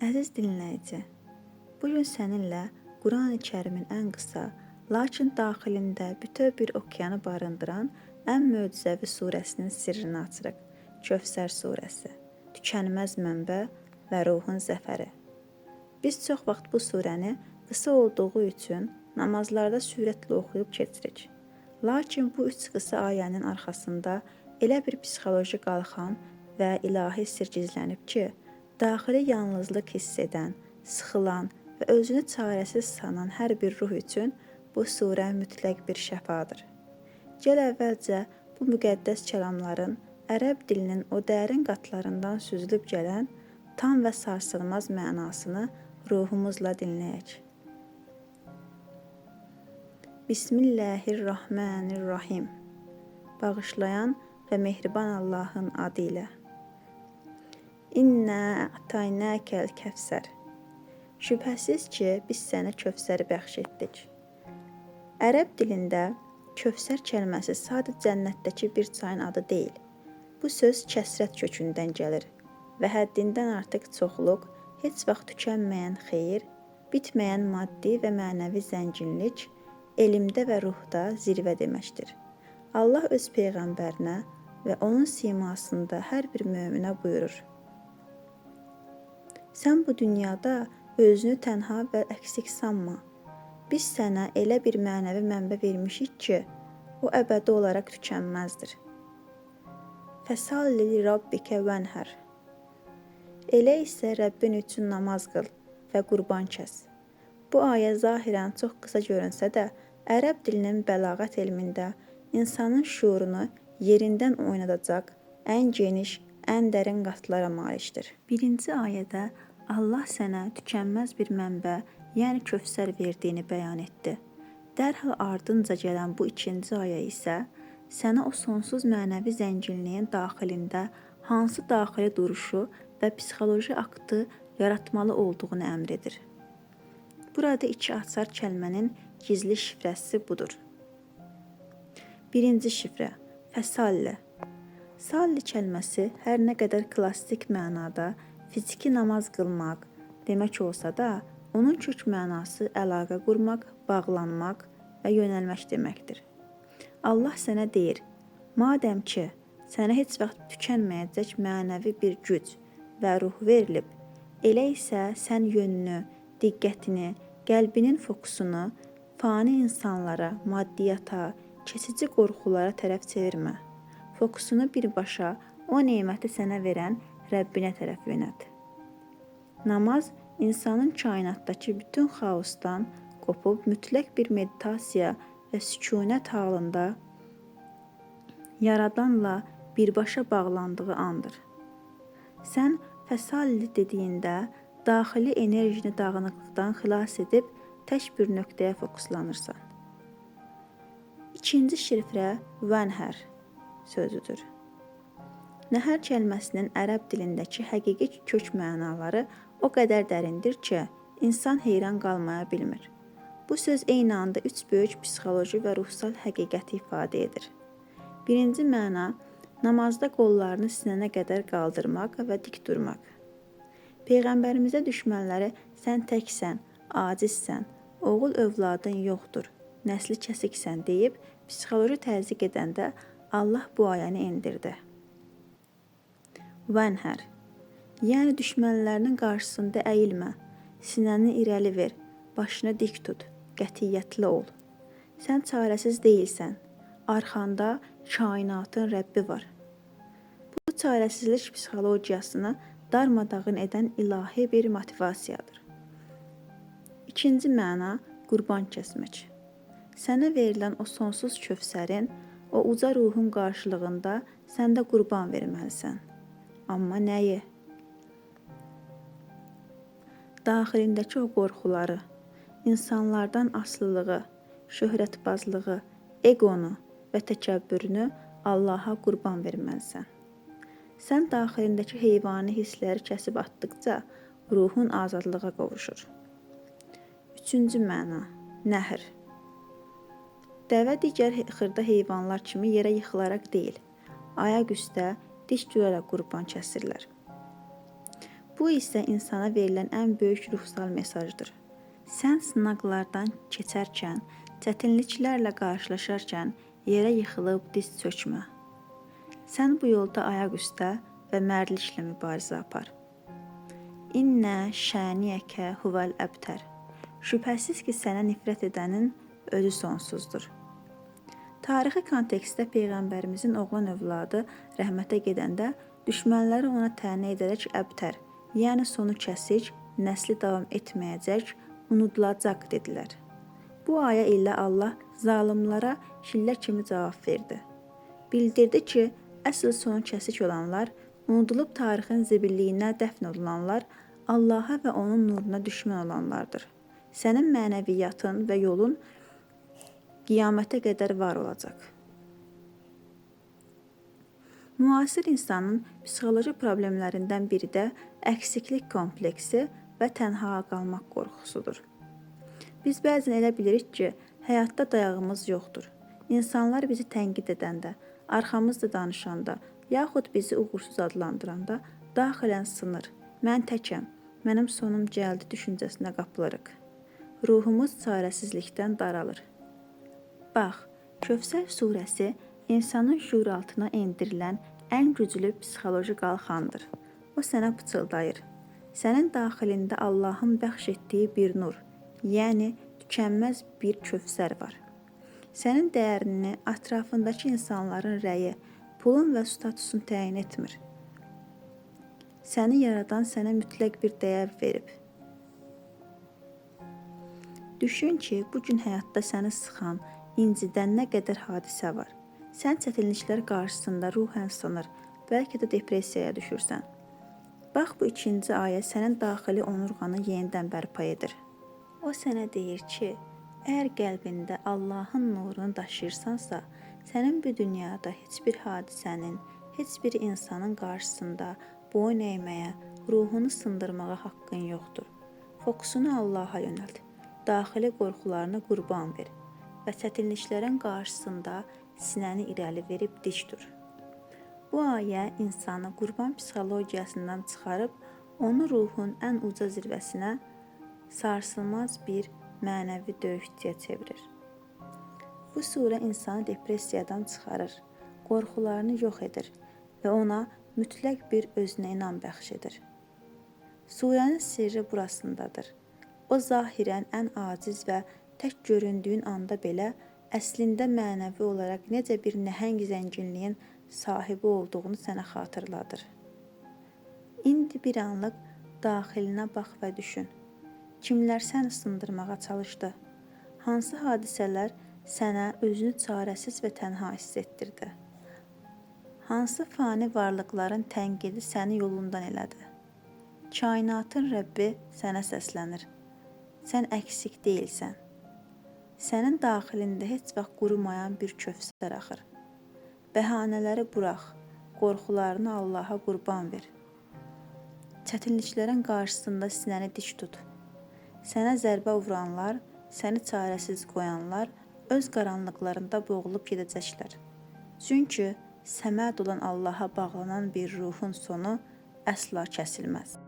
Əziz dinləyici, bu gün səninlə Qurani-Kərimin ən qısa, lakin daxilində bütöv bir okeanı barındıran ən möcüzəvi surəsinin sirrini açırıq. Kövsər surəsi. Tükənməz mənbə və ruhun zəfəri. Biz çox vaxt bu surəni qısa olduğu üçün namazlarda sürətlə oxuyub keçirik. Lakin bu üç qısa ayənin arxasında elə bir psixoloji qalxan və ilahi sir gizlənib ki, daxili yalnızlıq hiss edən, sıxılan və özünü çarəsiz sanan hər bir ruh üçün bu surə mütləq bir şəfadır. Gəl əvvəlcə bu müqəddəs kəlamların ərəb dilinin o dərin qatlarından süzülüb gələn tam və sarsılmaz mənasını ruhumuzla dinləyək. Bismillahirrahmanirrahim. Bağışlayan və mehriban Allahın adı ilə. İnna a'taynakəl kəvsər. Şübhəsiz ki, biz sənə Kövsəri bəxş etdik. Ərəb dilində Kövsər kəlməsi sadə cənnətdəki bir çayın adı deyil. Bu söz kəsrət kökündən gəlir və həddindən artıq çoxluq, heç vaxt tükənməyən xeyir, bitməyən maddi və mənəvi zənginlik, elmdə və ruhda zirvə deməkdir. Allah öz peyğəmbərinə və onun simasında hər bir möminə buyurur: Sən bu dünyada özünü tənha və əksik sanma. Biz sənə elə bir mənəvi mənbə vermişik ki, o əbədi olaraq tükənməzdir. Fəsalli li rabbikə vənhər. Elə isə Rəbbin üçün namaz qıl və qurban kəs. Bu ayə zahirən çox qısa görünsə də, ərəb dilinin bəlağət elmində insanın şüurunu yerindən oynadacaq ən geniş, ən dərin qatlara malikdir. Birinci ayədə Allah sənə tükənməz bir mənbə, yəni Kövsər verdiyini bəyan etdi. Dərhal ardınca gələn bu ikinci ayə isə sənə o sonsuz mənəvi zənginliyin daxilində hansı daxili duruşu və psixoloji aktı yaratmalı olduğunu əmr edir. Burada iki açar kəlmənin gizli şifrəsi budur. Birinci şifrə: Fəsalli. Salli kəlməsi hər nə qədər klassik mənada fiziki namaz qılmaq demək olsa da, onun kök mənası əlaqə qurmaq, bağlanmaq və yönəlmək deməkdir. Allah sənə deyir: madəm ki, sənə heç vaxt tükənməyəcək mənəvi bir güc və ruh verilib, elə isə sən yönünü, diqqətini, qəlbinin fokusunu fani insanlara, maddiyata, keçici qorxulara tərəf çevirmə. Fokusunu birbaşa o neməti sənə verən Rəbbinə tərəf yönəlt. Namaz insanın kainatdakı bütün xaosdan qopub mütləq bir meditasiya və sükunət halında Yaradanla birbaşa bağlandığı andır. Sən fəsalli dediyində daxili enerjini dağınıqlıqdan xilas edib tək bir nöqtəyə fokuslanırsan. İkinci şifrə vənhər sözüdür. Nəhər kəlməsinin ərəb dilindəki həqiqi kök mənaları o qədər dərindir ki, insan heyran qalmaya bilmir. Bu söz eyni anda üç böyük psixoloji və ruhsal həqiqəti ifadə edir. Birinci məna: namazda qollarını sinənə qədər qaldırmaq və dik durmaq. Peyğəmbərimizə düşmənləri sən təksən, acizsən, oğul övladın yoxdur, nəsli kəsiksən deyib psixoloji təzyiq edəndə Allah bu ayəni endirdi. Vənhər. Yəni düşmənlərinin qarşısında əyilmə, sinəni irəli ver, başını dik tut, qətiyyətli ol. Sən çarəsiz deyilsən. Arxanda kainatın Rəbbi var. Bu çarəsizlik psixologiyasını darmadağın edən ilahi bir motivasiyadır. İkinci məna: qurban kəsmək. Sənə verilən o sonsuz kövsərin, o uca ruhun qarşılığında sən də qurban verməlisən. Amma nəyi? Daxilindəki o qorxuları, insanlardan asılılığı, şöhrətbazlığı, eqonu və təkəbbürünü Allaha qurban verməlisən. Sən daxilindəki heyvani hissləri kəsib atdıqca ruhun azadlığa qovuşur. Üçüncü məna: nəhr. Dəvə digər xırda heyvanlar kimi yerə yıxılaraq deyil, ayaq üstə dik duraraq qurban kəsirlər. Bu isə insana verilən ən böyük ruhsal mesajdır. Sən sınaqlardan keçərkən, çətinliklərlə qarşılaşarkən yerə yıxılıb diz çökmə. Sən bu yolda ayaq üstə və mərdliklə mübarizə apar. İnnə şəniyəkə huvəl əbtər. Şübhəsiz ki, sənə nifrət edənin özü sonsuzdur. Tarixi kontekstdə peyğəmbərimizin oğlan övladı rəhmətə gedəndə düşmənləri ona tənə edərək əbtər, yəni sonu kəsik, nəsli davam etməyəcək, unudulacaq dedilər. Bu ayə ilə Allah zalımlara şillə kimi cavab verdi. Bildirdi ki, əsl sonu kəsik olanlar, unudulub tarixin zibilliyinə dəfn olunanlar Allaha və onun nuruna düşmən olanlardır. Sənin mənəviyyatın və yolun qiyamətə qədər var olacaq. Müasir insanın psixoloji problemlərindən biri də əksiklik kompleksi və tənha qalmaq qorxusudur. Biz bəzən elə bilirik ki, həyatda dayağımız yoxdur. İnsanlar bizi tənqid edəndə, arxamızda danışanda, yaxud bizi uğursuz adlandıranda daxilən sınır. Mən təkəm, mənim sonum gəldi düşüncəsinə qapılırıq. Ruhumuz çarəsizlikdən daralır. Bax, Kövsər surəsi insanın şüuraltına endirilən ən güclü psixoloji qalxandır. O sənə pıçıldayır. Sənin daxilində Allahın bəxş etdiyi bir nur, yəni tükənməz bir kövsər var. Sənin dəyərini ətrafındakı insanların rəyi, pulun və statusun təyin etmir. Səni yaradan sənə mütləq bir dəyər verib. Düşün ki, bu gün həyatda səni sıxan, incidən nə qədər hadisə var. Sən çətinliklər qarşısında ruhən sınır, bəlkə də depressiyaya düşürsən. Bax bu ikinci ayə sənin daxili onurğanı yenidən bərpa edir. O sənə deyir ki, əgər qəlbində Allahın nurunu daşıyırsansa, sənin bu dünyada heç bir hadisənin, heç bir insanın qarşısında boyun əyməyə, ruhunu sındırmağa haqqın yoxdur. Fokusunu Allaha yönəlt. Daxili qorxularını qurban ver və çətinliklərin qarşısında sinəni irəli verib dik dur. Bu ayə insanı qurban psixologiyasından çıxarıb onu ruhun ən uca zirvəsinə, sarsılmaz bir mənəvi döyüşçüyə çevirir. Bu surə insanı depressiyadan çıxarır, qorxularını yox edir və ona mütləq bir özünə inam bəxş edir. Surənin sirri burasındadır. O zahirən ən aciz və tək göründüyün anda belə əslində mənəvi olaraq necə bir nəhəng zənginliyin sahibi olduğunu sənə xatırladır. İndi bir anlıq daxilinə bax və düşün. Kimlər səni sındırmağa çalışdı? Hansı hadisələr sənə özünü çarəsiz və tənha hiss etdirdi? Hansı fani varlıqların tənqidi səni yolundan elədi? Kainatın Rəbbi sənə səslənir. Sən əksik deyilsən. Sənin daxilində heç vaxt qurumayan bir kövsər axır. Bəhanələri burax, qorxularını Allaha qurban ver. Çətinliklərin qarşısında sinəni dik tut. Sənə zərbə vuranlar, səni çarəsiz qoyanlar öz qaranlıqlarında boğulub gedəcəklər. Çünki səməd olan Allaha bağlanan bir ruhun sonu əsla kəsilməz.